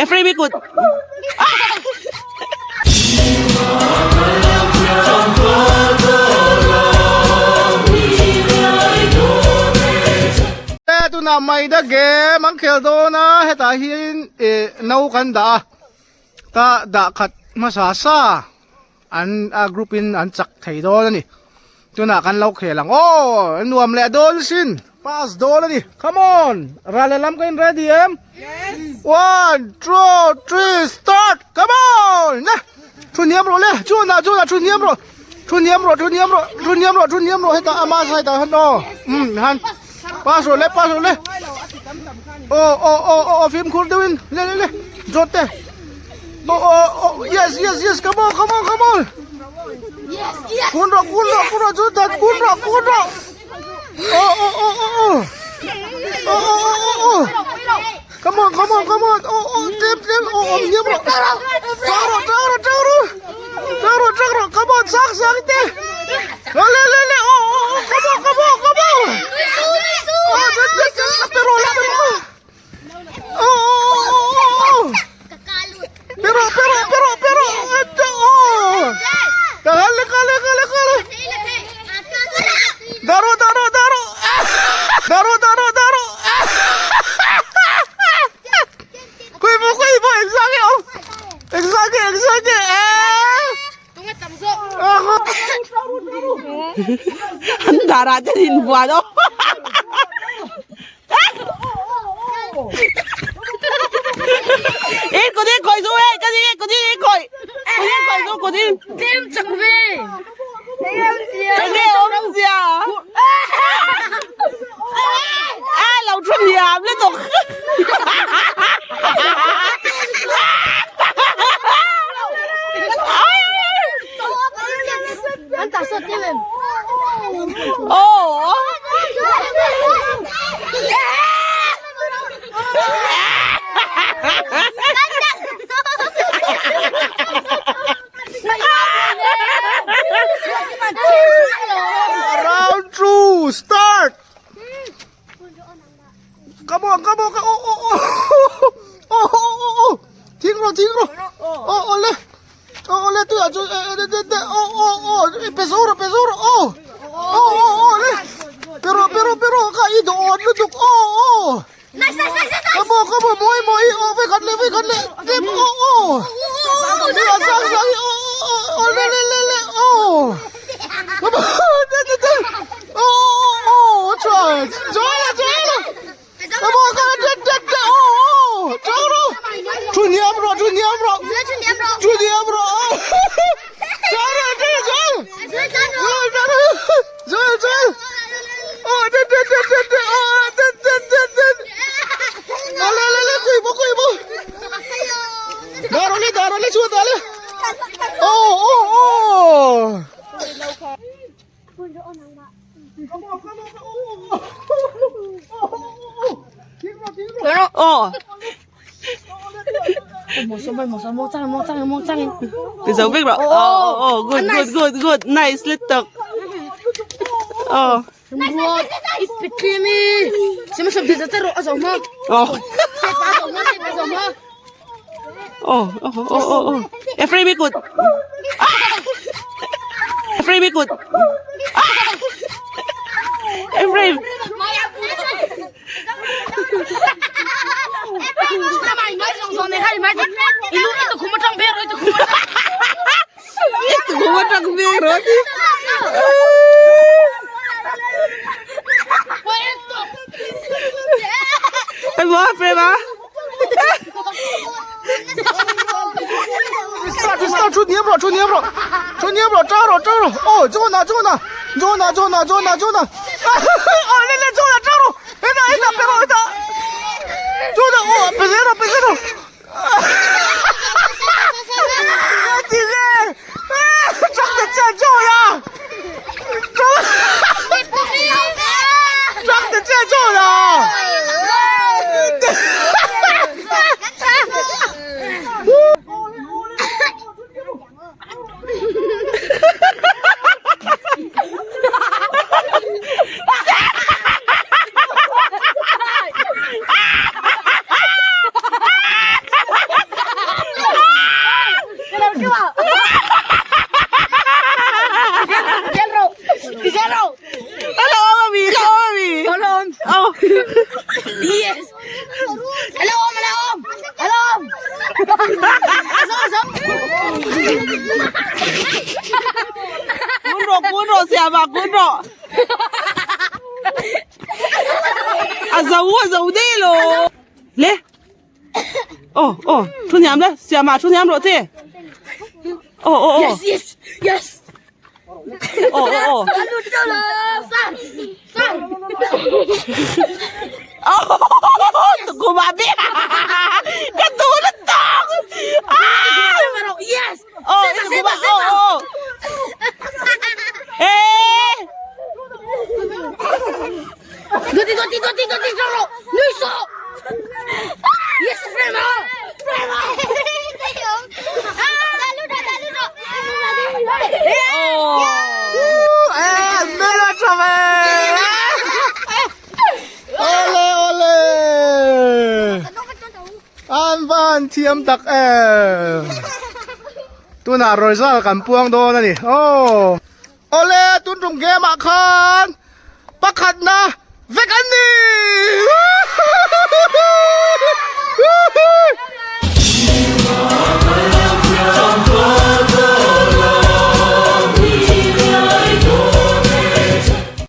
Ephraim i kut. Tunah maida game an khel dawn a hetah hian ih no kan dah a ta dah khat hmasa sa an a group in an chak thei dawn a ni tunah kan lo khel ang aw nuam leh dawn sin pass dawn a ni come on ral lehlam ka in ready em one two three start come on le thu hniam rawh le chunah chunah thu hniam rawh thu hniam rawh thu hniam rawh thu hniam rawh thu hniam rawh hetah ama side ah han aw um han pass rawh le pass rawh le aw aw aw aw fimkhur deuhin le le le zawt te. Oh, oh, oh, yes, yes, yes, come on, come on, come on. Yes, yes. Kun ro, kun ro, kun ro, chu that, kun ro, kun ro. Oh, oh, oh, oh, oh. Oh, oh, oh, oh, oh. Come on, come on, come on. Oh, oh, tem, tem, oh, oh, nhiêm ro. Trăng ro, trăng ro, trăng ro. Trăng ro, trăng ro, come on, sang, sang, te. Le, le, le, le, oh, oh, oh, come on, come on, come on. Oh, det, det, det, pero, pero. Pero pero pero pero kale kale kale kale daro daro daro daro daro daro kui bo kui bo exactly oh exactly exactly An darah te an inbuan aw. Ê, cô đi coi rồi ê, cái gì cô đi coi. Cô đi coi rồi, cô đi. Tlem chak ve. Cái nghe ông gì à? À, lâu chuột nhảm lên tục. An ta sawt em em. Oh. Round 2, start! Come on, come on, oh, oh, oh, oh, oh, oh, oh, thing ro, thing ro, oh, oh, le, oh, oh, le, tu, tu, eh, eh, eh, oh, oh, oh, pesuro, pesuro, oh, oh, oh, oh, le, pero, pero, pero, ka, i do, oh, lutuk, oh, oh, Nice, nice, nice, nice. come on, come on, moi, moi, oh, vai, kat le, vai, kat le, le, oh, oh, oh, sang, sang, oh, oh, oh, le, le, le, le, oh, come on, le, le, le, oh, oh, oh, try, try, try. Come on, come on, get, get, get, oh, oh, Charo! Chu niam ro, chu niam ro, chu niam ro, oh, Charo, charo, charo, charo, charo, charo, oh, get, get, get, get, get, oh, get, get, get, get, oh, le, le, le, kui bo, kui bo, daro le, daro le, chu dale, oh, oh, oh. Come on, come on, oh, oh, oh, oh, oh, oh, Oh. Một số một trăm Cái dấu biết rồi. Oh, oh, oh, good, good, good, good. Nice little. Oh. Oh. Oh, oh, oh, oh, oh. Ephraim ikut. Ephraim ikut. Ephraim. Itu gua tak biro. Ay mo, Ephraim ah. Start, start, 出捏不着，出捏不着，出捏不着，扎着，扎着，哦，这个拿，这个拿，这个拿，这个拿，这个拿，这个拿，哦，来来，这个扎着，哎那哎那，别了，哎那，这个哦，别热了，别热了，啊，姐姐，哎，长得真漂亮，长，长得真漂亮。rawh siam ah kun rawh. A zo a zo de lo. Le. Oh oh thu hniam le siam ah thu hniam rawh che. Oh oh oh. Yes yes yes. Oh oh oh. Kuma bi. Ka tu na tang. Ah! Yes. Oh, kuma oh oh. Eh! Doti doti doti doti solo. Nui so. Yes, Prema. Prema. Oh. Eh, mela tha ve. Ole ole. An van thiam tak em. Tunah result kan puang dawn a ni. Oh. Ole tun tum game ah khan pakhatna.